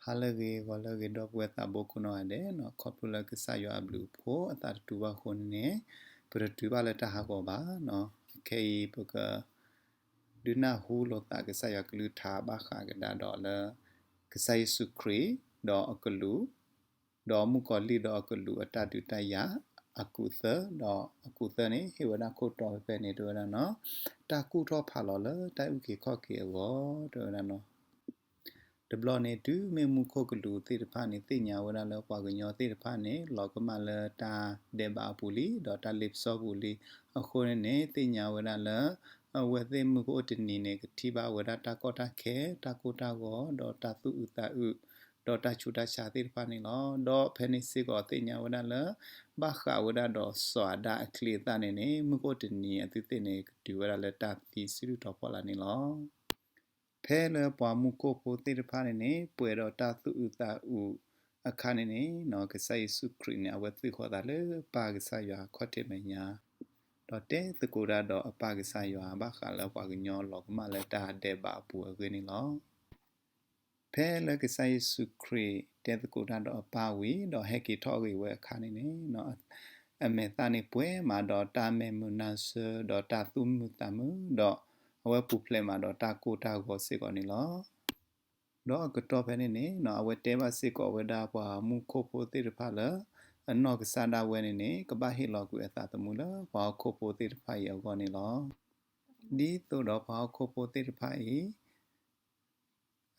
ဟါလၢအဂ့ၤ ဂီၤလၢအဂ့ၤ ဒီပုၢ်ဝဲၢ်သးဘိကိးနီၢ်ဂၤဒဲး, ခီဖျိလၢကစၢ်ယွၤအဘျုးအဖှိၣ်အသးတတူာ်ဘၣ်အဃိန့ၣ်န့ၣ်, ပတတုၤဘၣ်လၢတၢ်ဟးဂီၤဘၣ်. ခဲအံၤပက ဒုးနၢ်ဟူလိာ်သးကစၢ်ယွၤကလုၢ်ကထါဘၣ်ဃးကဒါဒီးလၢ ကစၢ်ယ့ၣ်ၡူးခရံာ် ဒီးအကလူး, ဒီးမုၣ်ကီၤလံၢ်ဒီးအကလူးအတၢ်ဒုးတၢ်ယၤအကူာ်သၢ, ဒီးအကူာ်သၢန့ၣ် ဟ့ၣ်ဝဲဒၣ်ခိၣ်တီဖဲဖဲန့ၣ် တဲဝဲဒၣ်နီၤ, တၢ်ကူၣ်ထီၣ်ဖးလီၤလၢတၢ်အုၣ်က့ၤခီၣ်က့ၤအဂီၢ် တဲဝဲဒၣ်နီၤ. တဘျီန့ၣ် တုၤမ့ၢ်မူခိၣ်ကလူးသ့ၣ်တဖၣ်န့ၣ် သ့ၣ်ညါဝဲဒၣ်လၢပှၤကညီသ့ၣ်တဖၣ်န့ၣ် လီၤကမၣ်လၢတၢ်ဒဲးဘးအပူၤလံ ဒီးတၢ်လ့ပစီပူၤလံအဃိန့ၣ်န့ၣ်, သ့ၣ်ညါဝဲဒၣ်လၢ အဝဲသ့ၣ်မုၢ်ကအိၣ်တနံၤန့ၣ် ကထံၣ်ဘၣ်ဝဲဒၣ်တၢ်ကီတၢ်ခဲ, တၢ်ကိၢ်တၢ်ဂီၤ, ဒီးတၢ်သူၣ်အုးသးအုး, ဒီးတၢ်ဆူးတၢ်ဆါသ့ၣ်တဖၣ်န့ၣ်လီၤ. ဒီးဖဲန့ၣ်စ့ၢ်ကီးသ့ၣ်ညါဝဲဒၣ်လၢ ဘၣ်ဃးဝဲဒၣ်ဒီးစီၤအၤဒၣ်အချံအသၣ်န့ၣ်န့ၣ်, မုၢ်ကအိၣ်တနံၤအဝဲသ့ၣ်န့ၣ် ကတုၤဝဲဒၣ်လၢတၢ်သံဆံးဒုၣ်ထီၣ်ဖီလာ်န့ၣ်လီၤ. ဖဲလၢပှၤမူခိၣ်ဖိသ့ၣ်တဖၣ်န့ၣ်န့ၣ် ပှဲၤဒီးတၢ်သူၣ်အုးသးအုးအခါန့ၣ်န့ၣ်, ကစၢ်ယ့ၣ်ၡူးခရံာ်န့ၣ် အဝဲသုးဃီၤသးလၢပၢ်ကစၢ်ယွၤခီၣ်ထံးမဲာ်ညါ, ဒီးတဲသကိးတၢ်ဒီးအပၢ်ကစၢ်ယွၤ ဘၣ်ဃးလၢပှၤကညီလီၤကမၣ်လၢတၢ်ဒဲးဘးအပူၤအဂ့ၢ်န့ၣ်လီၤ. ဖဲလၢကစၢ်ယ့ၣ်ၡူးခရံာ်တဲသကိးတၢ်ဒီးအပၢ်ဝံၤ ဒီးဟဲက့ၤထီၣ်ဂ့ၤဝဲအခါန့ၣ်န့ၣ်, အမဲာ်သၣ်န့ၣ်ပှဲၤမးဒီးတၢ်မဲာ်မုာ်နါဆၢ ဒီးတၢ်သူၣ်မုာ်သးမုာ်, ဒီးအဝဲပူၤဖျဲးမးဒီးတၢ်ကိၢ်တၢ်ဂီၤစ့ၢ်ကီးန့ၣ်လီၤ. ဒီးအကတီၢ်ဖဲန့ၣ်န့ၣ် အဝဲတဲဘၣ်စ့ၢ်ကီးဝဲဒၣ်ပှၤမူခိၣ်ဖိသ့ၣ်တဖၣ်လၢ အနီၢ်ကစၢ်ဒၣ်ဝဲန့ၣ်န့ၣ် ကဘၣ်ဟ့ၣ်လီၤကွံာ်အသးသမူလၢပှၤဟီၣ်ခိၣ်ဖိသ့ၣ်တဖၣ်အံၤအဂီၢ်န့ၣ်လီၤ. ဒ်သိးဒီးပှၤဟီၣ်ခိၣ်ဖိသ့ၣ်တဖၣ်အံၤ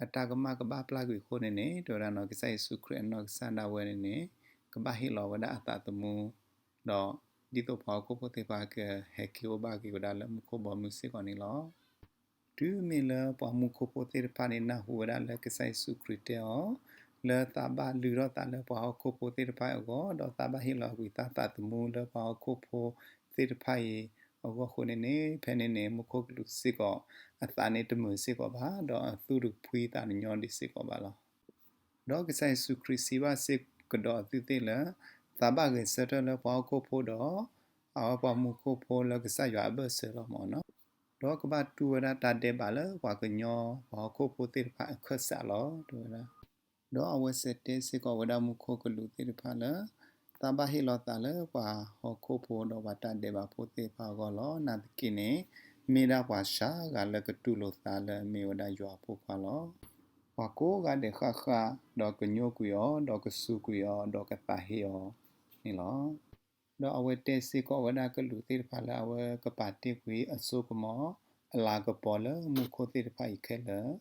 အတၢ်ကမၣ်ကဘၣ်ပျၢ်ကွံာ်အဃိန့ၣ်န့ၣ်, တဲဝဲဒၣ်နီၤ, ကစၢ်ယ့ၣ်ၡူးခရံာ်အနီၢ်ကစၢ်ဒၣ်ဝဲန့ၣ်န့ၣ် ကဘၣ်ဟ့ၣ်လီၤဝဲဒၣ်အသးသမူ, ဒီးဒ်သိးပှၤဟီၣ်ခိၣ်ဖိသ့ၣ်တဖၣ်ကဟဲက့ၤအိၣ်ဘၣ်က့ၤဝဲဒၣ်လၢမူခိၣ်ဘီမုၢ်စ့ၢ်ကီးန့ၣ်လီၤ. တုၤမ့ၢ်လၢပှၤမူခိၣ်ဖိသ့ၣ်တဖၣ်န့ၣ် နၢ်ဟူဝဲဒၣ်လၢကစၢ်ယ့ၣ်ၡူးခရံာ်တဲအီၤ လၢသးဘၣ်လုၢ်ထီၣ်သးလၢပှၤဟီၣ်ခိၣ်ဖိသ့ၣ်တဖၣ်အဂီၢ်, ဒီးသးဘၣ်ဟ့ၣ်လီၤကွံာ်သးသမူလၢပှၤဟီၣ်ခိၣ်ဖိသ့ၣ်တဖၣ်အံၤအဂီၢ်အဃိန့ၣ်န့ၣ်, ဖဲန့ၣ်န့ၣ် မူခိၣ်ကလူးစ့ၢ်ကီး အသးန့ၣ်တမုာ်စ့ၢ်ကီးဘၣ်, ဒီးအသူၣ်တဖှံသးတညီဒံးစ့ၢ်ကီးဘၣ်လီၤ. ဒီးကစၢ်ယ့ၣ်ၡူးခရံာ်စံးဘၣ်စ့ၢ်ကဒီးအဝဲသ့ၣ်လၢ သးဘၣ်ဂဲၤဆၢထၢၣ်လၢပှၤဟီၣ်ခိၣ်ဖိဒီး အဝဲပှၤမူခိၣ်ဖိလၢကစၢ်ယွၤအဘၢၣ်စၢၤလီၤမၢ်နီၤ. ဒီးကဘၣ်တူၢ်ဝဲဒၣ်တၢ်ဒဲးဘးလၢပှၤကညီပှၤဟီၣ်ခိၣ်ဖိသ့ၣ်တဖၣ်အခၢၣ်စးလီၤ တဲဝဲဒၣ်. ဒီးအဝဲစံးတဲစ့ၢ်ကီးဝဲဒၣ်မူခိၣ်ကလူးသ့ၣ်တဖၣ်လၢ သးဘၣ်ဟ့ၣ်လီၤသးလၢပှၤဟီၣ်ခိၣ်ဖိဒီးပှၤတၢ်ဒဲးဘးဖိသ့ၣ်တဖၣ်အဂီၢ်လီၤ. နာ်သက့န့ၣ် မ့ၢ်ဒၣ်ပှၤစှၤဂၤလၢကတူၢ်လိာ်သးလၢအမ့ၢ်ဝဲဒၣ်ယွၤအဖိခွါလီၤ. ပှၤကိးဂၤဒဲးဃၣ်ဃၣ် ဒီးကညိကွံာ်အီၤ ဒီးကစူးကွံာ်အီၤ ဒီးကသးဟ့အီၤန့ၣ်လီၤ. ဒီးအဝဲတဲစ့ၢ်ကီးဝဲဒၣ်ကလူးသ့ၣ်တဖၣ်လၢအဝဲကပာ်တ့ၢ်ကွံာ်အစိကမီၤ အလၤကပီၤလၢမူခိၣ်သ့ၣ်တဖၣ်အံၤခဲလၢာ်,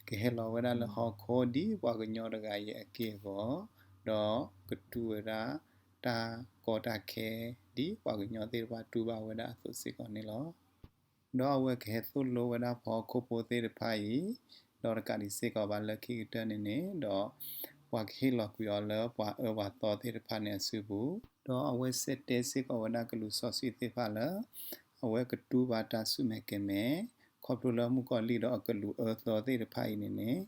ကဟဲလီၤဝဲဒၣ်လၢဟီၣ်ခိၣ်ဒ်ပှၤကညီတဂၤအံၤအက့ၢ်အဂီၤ, ဒီးကတူၢ်ဝဲဒၣ်တၢ်ကီတၢ်ခဲ ဒ်ပှၤကညီသ့ၣ်တဖၣ်တူၢ်ဘၣ်ဝဲဒၣ်အသိးစ့ၢ်ကီးန့ၣ်လီၤ. ဒီးအဝဲကဟဲသိၣ်လိဝဲဒၣ်ပှၤဟီၣ်ခိၣ်ဖိသ့ၣ်တဖၣ်အံၤ, ဒီးတကးဒံးစ့ၢ်ကီးဘၣ်လၢခံကတၢၢ်န့ၣ်န့ၣ်, ဒီးပှၤကဟ့ၣ်လီၤကွံာ်အီၤလၢပှၤအၢပှၤသီသ့ၣ်တဖၣ်န့ၣ်အစုပူၤ, ဒီးအဝဲစံးတဲစ့ၢ်ကီးဝဲဒၣ်ကလူးစီဆှံသ့ၣ်တဖၣ်လၢ အဝဲကတူၢ်ဘၣ်တၢ်ဆူၣ်မဲာ်ကဲၤမဲာ်, ခီဖျိလၢမုၣ်ကီၤလံၢ်ဒီးအကလူးအၢသီသ့ၣ်တဖၣ်အံၤန့ၣ်န့ၣ်,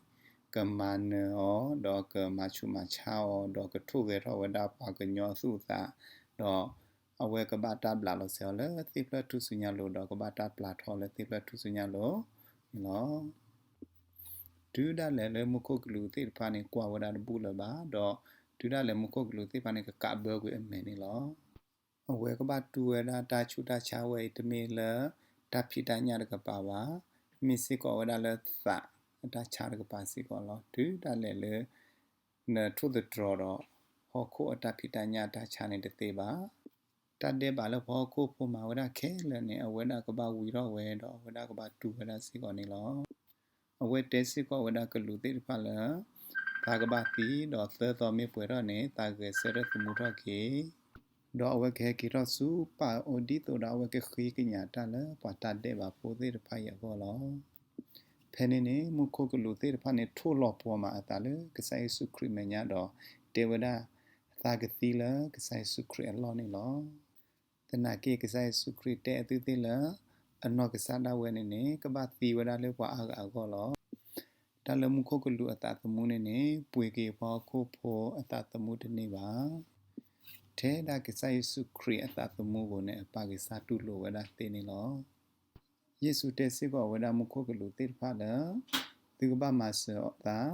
ကမၤနၢၤအီၤ, ဒီးကမၤဆူးမၤဆါအီၤ, ဒီးကထိၣ်ဂဲၤထီၣ်ဝဲဒၣ်ပှၤကညီအသူၣ်အသး, ဒီး အဝဲကဘၣ်တၢ်ဘျးလီၤစဲၤအီၤလၢသ့ၣ်ဖျၢၣ်ထူၣ်စုညါလိၤ, ဒီးကဘၣ်တၢ်ပျၢ်ထီၣ်လၢသ့ၣ်ဖျၢၣ်ထူၣ်စုညါလိၤန့ၣ်လီၤ. တုၤဒၣ်လဲာ်လၢမူခိၣ်ကလူးသ့ၣ်တဖၣ်န့ၣ် ကွၢ်ဝဲဒၣ်တဘူၣ်လၢၤဘၣ်, ဒီးတုၤဒၣ်လဲာ်မူခိၣ်ကလူးသ့ၣ်တဖၣ်န့ၣ် ကကးဘၢကွံာ်အမဲာ်န့ၣ်လီၤ. အဝဲကဘၣ်တူၢ်ဝဲဒၣ်တၢ်ဆူးတၢ်ဆါဝဲအံၤ တမ့ၢ်လၢတၢ်ဖံးတၢ်ညၣ်တကပၤဘၣ်, မ့ၢ်စ့ၢ်ကီးဝဲဒၣ်လၢသးအတၢ်ဆါတကပၤစ့ၢ်ကီးလီၤ. တုၤဒၣ်လဲာ်လၢ နထိၣ်သတြီၤဒီး ဟီၣ်ခိၣ်အတၢ်ဖံးတၢ်ညၣ်အတၢ်ဆါန့ၣ်တသ့ဘၣ်. တၢ်ဒဲးဘးလၢပှၤဟီၣ်ခိၣ်ဖိမၤဝဲဒၣ်ခဲလၢာ်န့ၣ် အဝဲဒၣ်ကဘၣ်ဝံထီၣ်ဝဲ ဒီးအဝဲဒၣ်ကဘၣ်တူၢ်ဝဲဒၣ်စ့ၢ်ကီးန့ၣ်လီၤ. အဝဲတဲစ့ၢ်ကီးဝဲဒၣ်ကလူးသ့ၣ်တဖၣ်လၢ သးကဘၣ်သံ, ဒီးသၢသီမ့ၢ်ပှဲၤထီၣ်န့ၣ် သးဂဲၤဆၢထၢၣ်သမူထီၣ်က့ၤ, ဒီးအဝဲကဟဲက့ၤထီၣ်ဆူပၢ်အအိၣ် ဒ်သိးဒီးအဝဲကဃ့ကညးတၢ်လၢပှၤတၢ်ဒဲးဘးဖိသ့ၣ်တဖၣ်အံၤအဂီၢ်လီၤ. ဖဲန့ၣ်န့ၣ် မူခိၣ်ကလူးသ့ၣ်တဖၣ်န့ၣ် ထိၣ်လီၤပှီၤမးအသးလၢကစၢ်ယ့ၣ်ၡူးခရံာ်မဲာ်ညါဒီး တဲဝဲဒၣ် သးကသံလၢကစၢ်ယ့ၣ်ၡူးခရံာ်အလီၢ်န့ၣ်လီၤ. သနာ်က့ ကစၢ်ယ့ၣ်ၡူးခရံာ်တဲအဝဲသ့ၣ်လၢ အနီၢ်ကစၢ်ဒၣ်ဝဲန့ၣ်န့ၣ် ကဘၣ်သံဝဲဒၣ်လၢပှၤအါဂၤအဂီၢ်လီၤ. တၢ်လၢမူခိၣ်ကလူးအသးသမူန့ၣ်န့ၣ် ပှ့ၤက့ၤပှၤဟီၣ်ခိၣ်ဖိအသးသမူတန့ၢ်ဘၣ်. ထဲဒၣ်ကစၢ်ယ့ၣ်ၡူးခရံာ်အသးသမူအပူၤန့ၣ် အပၢ်ကစၢ်တူၢ်လိာ်ဝဲဒၣ်သ့န့ၣ်လီၤ. ယ့ၣ်ၡူးတဲစ့ၢ်ကီးဝဲဒၣ်မူခိၣ်ကလူးသ့ၣ်တဖၣ်လၢ သုကဘၣ်မၤစၢၤသး,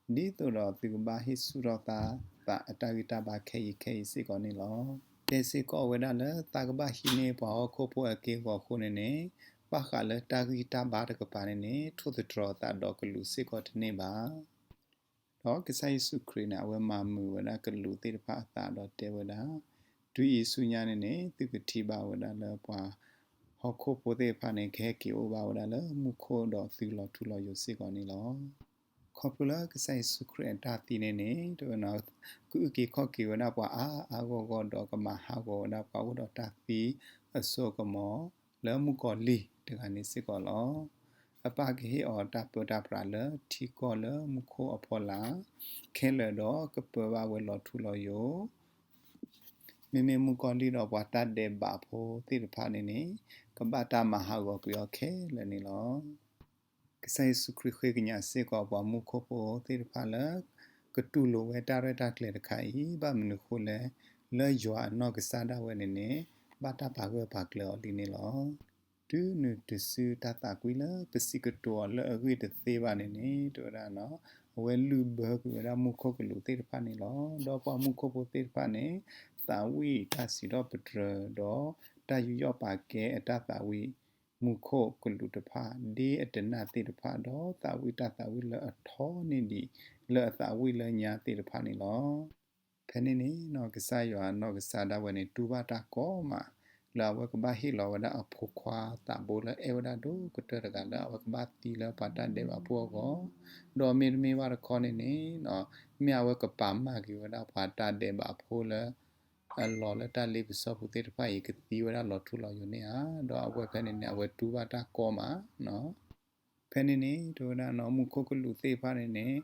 ဒ်သိးဒီးသုကဘၣ်ဟ့ၣ်ဆူၣ်ထီၣ်သး သးအတၢ်ဂံၢ်တၢ်ဘါခဲအံၤခဲအံၤစ့ၢ်ကီးန့ၣ်လီၤ. တဲစ့ၢ်ကီးဝဲဒၣ်လၢ သးကဘၣ်ဟံးန့ၢ်ပှၤဟီၣ်ခိၣ်ဖိအက့ၢ်အဂီၤအဃိန့ၣ်န့ၣ်, ဘၣ်ဃးလၢတၢ်ဂံၢ်တၢ်ဘါတကပၤန့ၣ်န့ၣ် ထိၣ်သတြီၤအသးဒီးကလူးစ့ၢ်ကီးတန့ၢ်ဘၣ်. ဒီးကစၢ်ယ့ၣ်ၡူးခရံာ်န့ၣ် အဝဲမၤမုာ်ဝဲဒၣ်ကလူးသ့ၣ်တဖၣ်အသးဒီးတဲဝဲဒၣ်, တုၤအံၤဆူညါန့ၣ်န့ၣ် သုကထံၣ်ဘၣ်ဝဲဒၣ်လၢပှၤဟီၣ်ခိၣ်ဖိသ့ၣ်တဖၣ်န့ၣ် ကဟဲက့ၤအိၣ်ဘၣ်ဝဲဒၣ်လၢမူခိၣ်ဒီးသုလီၤထူလီၤယိာ်စ့ၢ်ကီးန့ၣ်လီၤ. ခီဖျိလၢကစၢ်ယ့ၣ်ၡူးခရံာ်အတၢ်သံန့ၣ်န့ၣ် တဝဲန့ၣ် ကအုၣ်က့ၤခီၣ်က့ၤဝဲဒၣ်ပှၤအါအါဂီၢ်ဂီၢ်ဒီးကမၤဟးဂီၤဝဲဒၣ်ပှၤအိၣ်ဒီးတၢ်သံအစိအကမီၤ လၢမုၣ်ကီၤလံၢ်တဂၤန့ၣ်စ့ၢ်ကီးလီၤ. အပၢ်ကဟ့ၣ်အီၤတၢ်ပၢတၢ်ပြးလၢထံကီၢ်လၢမူခိၣ်အဖီလာ်ခဲလၢာ်ဒီးကပၢဘၣ်ဝဲလီၤထူလီၤယိာ် မ့မ့ၢ်မုၣ်ကီၤလံၢ်ဒီးပှၤတၢ်ဒဲးဘးဖိသ့ၣ်တဖၣ်န့ၣ်န့ၣ် ကဘၣ်တၢ်မၤဟးဂီၤကွံာ်အီၤခဲလၢာ်န့ၣ်လီၤ. ကစၢ်ယ့ၣ်ၡူးခရံာ်ဃ့ကညးစ့ၢ်ကီးပှၤမူခိၣ်ဖိသ့ၣ်တဖၣ်လၢ ကတူၢ်လိာ်ဝဲတၢ်ရဲၣ်တၢ်ကျဲၤတခါအံၤ ဘၣ်မနုၤအဃိလဲၣ်, လၢယွၤအနီၢ်ကစၢ်ဒၣ်ဝဲန့ၣ်န့ၣ် ဘၣ်တၢ်ပာ်ဂၢၢ်ပာ်ကျၢၤအီၤလံန့ၣ်လီၤ. တုၤနုၤတစုတၢ်သးကွံလၢပစံးကတိၤအီၤလၢအဂ့ၢ်တသ့ဘၣ်န့ၣ်န့ၣ် တဝဲဒၣ် အဝဲလုၢ်ဘၢကွံာ်ဝဲဒၣ်မူခိၣ်ကလူးသ့ၣ်တဖၣ်န့ၣ်လီၤ. ဒီးပှၤမူခိၣ်ဖိသ့ၣ်တဖၣ်န့ၣ် သးဝံၣ်တၢ်စံးထီၣ်ပတြၢၤဒီး တၢ်ယူးယီၣ်ပာ်ကဲအတၢ်သးဝံၣ် မူခိၣ်ကလူးတဖၣ် ဒ်အတနၢ်သ့ၣ်တဖၣ် ဒီးသးဝံၣ်တၢ်သးဝံၣ်လၢအထီန့ၢ်ဒံး လၢအသးဝံၣ်လၢညါသ့ၣ်တဖၣ်န့ၣ်လီၤ. ဖဲန့ၣ်န့ၣ် ကစၢ်ယွၤအနီၢ်ကစၢ်ဒၣ်ဝဲန့ၣ် တူၢ်ဘၣ်တၢ်ကီမး လၢအဝဲကဘၣ်ဟ့ၣ်လီၤဝဲဒၣ်အဖိခွါသးဘိလၢအဲၣ်ဝဲဒၣ်ဒိၣ်ကတၢၢ်တဂၤလၢအဝဲကဘၣ်သံလၢပှၤတၢ်ဒဲးဘးဖိအဂီၢ်, ဒီးမ့တမ့ၢ်ဘၣ်တခီန့ၣ်န့ၣ် မ့ၢ်အဝဲကပာ်မၢ်က့ၤဝဲဒၣ်ပှၤတၢ်ဒဲးဘးဖိလၢ အလီၤလၢတၢ်လ့ပစီပူၤသ့ၣ်တဖၣ်အံၤ ကသံဝဲဒၣ်လီၤထူလီၤယိာ်န့ၣ်ဧါ, ဒီးအဝဲဖဲန့ၣ်န့ၣ် အဝဲတူၢ်ဘၣ်တၢ်ကီမး ဖဲန့ၣ်န့ၣ် တဝဲဒၣ် မူခိၣ်ကလူးသ့ၣ်တဖၣ်န့ၣ်န့ၣ်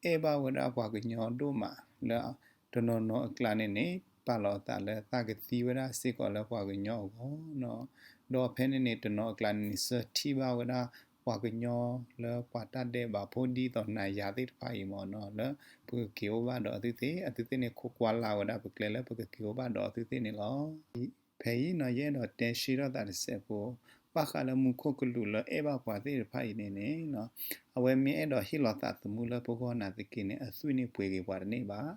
အဲၣ်ဘၣ်ဝဲဒၣ်ပှၤကညီဒိၣ်မးလၢ တနီၤနီၤအကျါန့ၣ်န့ၣ် ပာ်လီၤအသးလၢသးကသံဝဲဒၣ်စ့ၢ်ကီးလၢပှၤကညီအဂီၢ်, ဒီးဖဲန့ၣ်န့ၣ် တနီၤအကျါန့ၣ်န့ၣ် ဆၢထံၣ်ဘၣ်ဝဲဒၣ်ပှၤကညီလၢပှၤတၢ်ဒဲးဘးဖိဒ်သိးနၤယၤသ့ၣ်တဖၣ်အံၤမ့ၢ်နီၤ လၢပကက့ၤအိၣ်ဘၣ်ဒီးအသုသ့ၣ်, အသုသ့ၣ်န့ၣ် ခိးကွၢ်လၢ်ဝဲဒၣ်ပကျဲလၢပကက့ၤအိၣ်ဘၣ်ဒီးအသုသ့ၣ်န့ၣ်လီၤ. ဖဲအံၤနီၤ ယအဲၣ်ဒိးတဲရှဲထီၣ်သးတစဲးဖိ, ဘၣ်ဃးလၢမူခိၣ်ကလူးလၢအဲၣ်ဘၣ်ပှၤသ့ၣ်တဖၣ်အံၤန့ၣ်န့ၣ် အဝဲမ့ၢ်အဲၣ်ဒိးဟ့ၣ်လီၤသးသမူလၢပဂီၢ်နာ်သက့န့ၣ် အသွံၣ်န့ၣ်ပှ့ၤက့ၤပှၤတန့ၢ်ဘၣ်.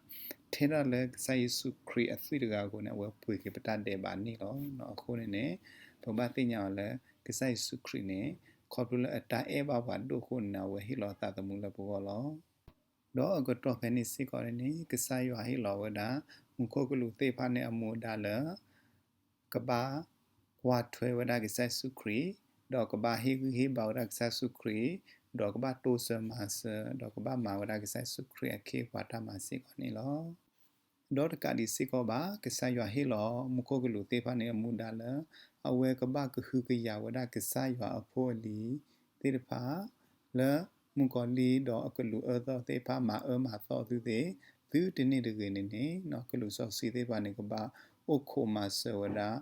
ထဲဒၣ်လၢကစၢ်ယ့ၣ်ၡူးခရံာ်အသွံၣ်တဂၤအဃိန့ၣ် အဝဲပှ့ၤက့ၤပတၢ်ဒဲးဘးန့ၣ်လီၤ. အဃိန့ၣ်န့ၣ် ပဘၣ်သ့ၣ်ညါအီၤလၢ ကစၢ်ယ့ၣ်ၡူးခရံာ်န့ၣ် ခီဖျိလၢအတၢ်အဲၣ်ဘၣ်ပှၤဒိၣ်အဃိန့ၣ် အဝဲဟ့ၣ်လီၤသးသမူလၢပဂီၢ်လီၤ. ဒီးအကတီၢ်ဖဲန့ၣ်စ့ၢ်ကီးန့ၣ်န့ၣ် ကစၢ်ယွၤဟ့ၣ်လီၤဝဲဒၣ် မူခိၣ်ကလူးသ့ၣ်တဖၣ်န့ၣ်အမူဒါလၢ ကဘၣ်ကွၢ်ထွဲဝဲဒၣ်ကစၢ်ယ့ၣ်ၡူးခရံာ်, ဒီးကဘၣ်ဟ့ၣ်ဂံၢ်ဟ့ၣ်ဘါဝဲဒၣ်ကစၢ်ယ့ၣ်ၡူးခရံာ်, ဒီးကဘၣ်တိစၢၤမၤစၢၤ, ဒီးကဘၣ်မၤဝဲဒၣ်ကစၢ်ယ့ၣ်ၡူးခရံာ်အခ့အပှၤတၢ်မၤစ့ၢ်ကီးန့ၣ်လီၤ. ဒီးတကးဒံးစ့ၢ်ကီးဘၣ် ကစၢ်ယွၤဟ့ၣ်လီၤမူခိၣ်ကလူးသ့ၣ်တဖၣ်န့ၣ်အမူဒါလၢ အဝဲကဘၣ်ကဟုကယာ်ဝဲဒၣ်ကစၢ်ယွၤအဖိအလံၤသ့ၣ်တဖၣ် လၢမုၣ်ကီၤလံၢ်ဒီးအကလူးအၢသီသ့ၣ်တဖၣ်မၤအၢမၤသီသုသ့ၣ်, သုတန့ၢ်တဂ့ၤန့ၣ်န့ၣ် ကလူးစီဆှံသ့ၣ်တဖၣ်န့ၣ် ကဘၣ်အိၣ်ခိးမၤစၢၤဝဲဒၣ်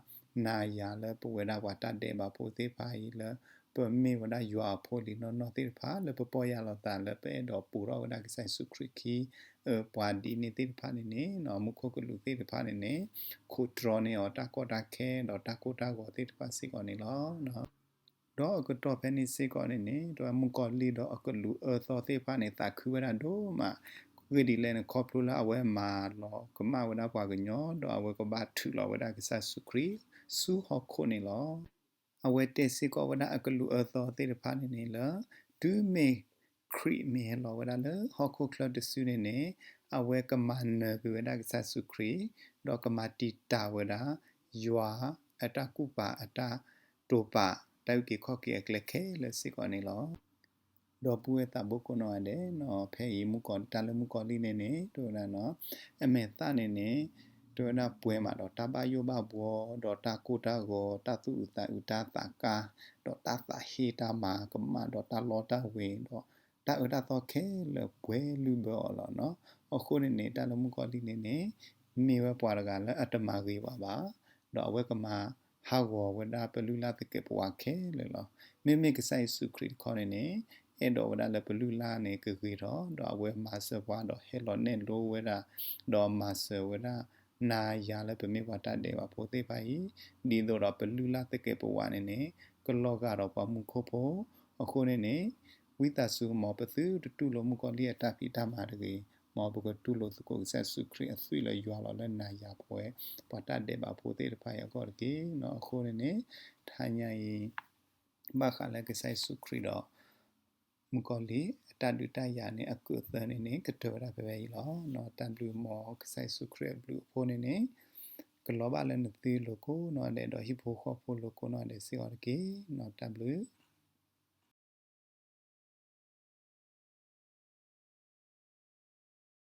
နၤယၤလၢပဝဲဒၣ်ပှၤတၢ်ဒဲးဘးဖိသ့ၣ်တဖၣ်အံၤလၢ ပမ့ၢ်ဝဲဒၣ်ယွၤအဖိအလံၤနီၢ်နီၢ်သ့ၣ်တဖၣ် လၢပပီၢ်ယၢ်လီၤသးလၢပအဲၣ်ဒိးပူၤထီၣ်ဝဲဒၣ်ကစၢ်ယ့ၣ်ၡူးခရံာ်ခံ အပှၤဒ်န့ၣ်သ့ၣ်တဖၣ်န့ၣ်န့ၣ် မူခိၣ်ကလူးသ့ၣ်တဖၣ်န့ၣ်န့ၣ် ခိးတြီန့ၢ်အီၤတၢ်ကီတၢ်ခဲဒီးတၢ်ကိၢ်တၢ်ဂီၤသ့ၣ်တဖၣ်စ့ၢ်ကီးန့ၣ်လီၤ. ဒီးအကတီၢ်ဖဲန့ၣ်စ့ၢ်ကီးန့ၣ်န့ၣ် တဝဲမုၣ်ကီၤလံၢ်ဒီးအကလူးအၢသီသ့ၣ်တဖၣ်န့ၣ် သးခုဝဲဒၣ်ဒိၣ်မး, အဂ့ၢ်ဒ်လဲၣ်န့ၣ် ခီဖျိလၢအဝဲမၤလီၤကမၣ်ဝဲဒၣ်ပှၤကညီ ဒီးအဝဲကဘၣ်ထုးလီၤဝဲဒၣ်ကစၢ်ယ့ၣ်ၡူးခရံာ်ဆူဟီၣ်ခိၣ်န့ၣ်လီၤ. အဝဲတဲစ့ၢ်ကီးဝဲဒၣ်အကလူးအၢသီသ့ၣ်တဖၣ်န့ၣ်န့ၣ်လၢ တုၤမ့ၢ်ခရံာ်မ့ၢ်ဟဲလီၤဝဲဒၣ်လၢဟီၣ်ခိၣ်ချၢတစုန့ၣ်န့ၣ် အဝဲကမၤနၢၤကွံာ်ဝဲဒၣ်ကစၢ်ယ့ၣ်ၡူးခရံာ် ဒီးကမၤတံာ်တာ်ဝဲဒၣ် ယွၤအတၢ်ကူၣ်ပာ်အတၢ်တိာ်ပာ် တၢ်အုၣ်က့ၤခီၣ်က့ၤအကျဲခဲလၢာ်စ့ၢ်ကီးန့ၣ်လီၤ. ဒီပုၢ်ဝဲၢ်သးဘိကိးနီၢ်ဂၤဒဲး, ဖဲအံၤမုၣ်ကီၤ တၢ်လၢမုၣ်ကီၤလံၢ်န့ၣ်န့ၣ် တဝဲဒၣ် အမဲာ်သၣ်န့ၣ်န့ၣ် တဝဲဒၣ်ပှဲၤမးဒီးတၢ်ဘၣ်ယိၣ်ဘၣ်ဘှီ ဒီးတၢ်ကိၢ်တၢ်ဂီၤ တၢ်သူၣ်အုးသးအုး တၢ်သးကါ ဒီးတၢ်သးဟ့တၢ်မၤကမၣ် ဒီးတၢ်လီတၢ်ဝ့ၤ ဒီးတၢ်အၢတၢ်သီခဲလၢာ်ပှဲၤလုၢ်ဘၢအီၤလီၤနီၤ. အဃိန့ၣ်န့ၣ် တၢ်လၢမုၣ်ကီၤလံၢ်န့ၣ်န့ၣ် မ့ၢ်ဝဲပှၤတဂၤလၢအတမၤဂ့ၤပှၤဘၣ်, ဒီးအဝဲကမၤဟးဂီၤဝဲဒၣ်ပလုၢ်လၢ်သကဲးပဝးခဲလၢာ်လီၤ. မ့မ့ၢ်ကစၢ်ယ့ၣ်ၡူးခရံာ်တခီန့ၣ်န့ၣ် အဲၣ်ဒိးဝဲဒၣ်လၢပလုၢ်လၢ်န့ၣ်ကဂ့ၤထီၣ် ဒီးအဝဲမၤစၢၤပှၤဒီးဟဲလီၤနဲၣ်လိဝဲဒၣ် ဒီးမၤစၢၤဝဲဒၣ် နၤယၤလၢပမ့ၢ်ပှၤတၢ်ဒဲးဘးဖိသ့ၣ်တဖၣ်အံၤ ဒ်သိးဒီးပလုၢ်လၢ်သကဲးပဝးန့ၣ်န့ၣ် ကလီၤဂာ်ဒီးပှၤမူခိၣ်ဖိ အဃိန့ၣ်န့ၣ် ဝံသးစူၤ မ်ပသုတတူၢ်လိာ်မုၣ်ကီၤလံၢ်အတၢ်ဖံးတၢ်မၤတဂ့ၤ, မ်ပကတူၢ်လိာ်သကိးကစၢ်ယ့ၣ်ၡူးခရံာ်အသွံၣ်လၢယွၤလီၤလၢနၤယၤပဝဲ ပှၤတၢ်ဒဲးဘးဖိသ့ၣ်တဖၣ်အံၤအဂီၢ်တက့ၢ်. အဃိန့ၣ်န့ၣ် တဟါညါအံၤ ဘၣ်ဃးလၢကစၢ်ယ့ၣ်ၡူးခရံာ်ဒီး မုၣ်ကီၤလံၢ်အတၢ်ဒုးတၢ်ယၤန့ၣ် အကူးအသၢန့ၣ်န့ၣ် ကတၢၢ်ဝဲဒၣ်ဖဲဖဲအံၤလီၤ. တၢ်ဘျုးမ်ကစၢ်ယ့ၣ်ၡူးခရံာ်အဘျုးအဖှိၣ်န့ၣ်န့ၣ် ကလီၤဘၣ်လၢနသုလိၤကိးနီၢ်ဒဲး ဒီးဟံၣ်ဖိဃီဖိလိၤကိးနီၢ်ဒဲးစ့ၢ်ကီးတက့ၢ်. တၢ်ဘျုး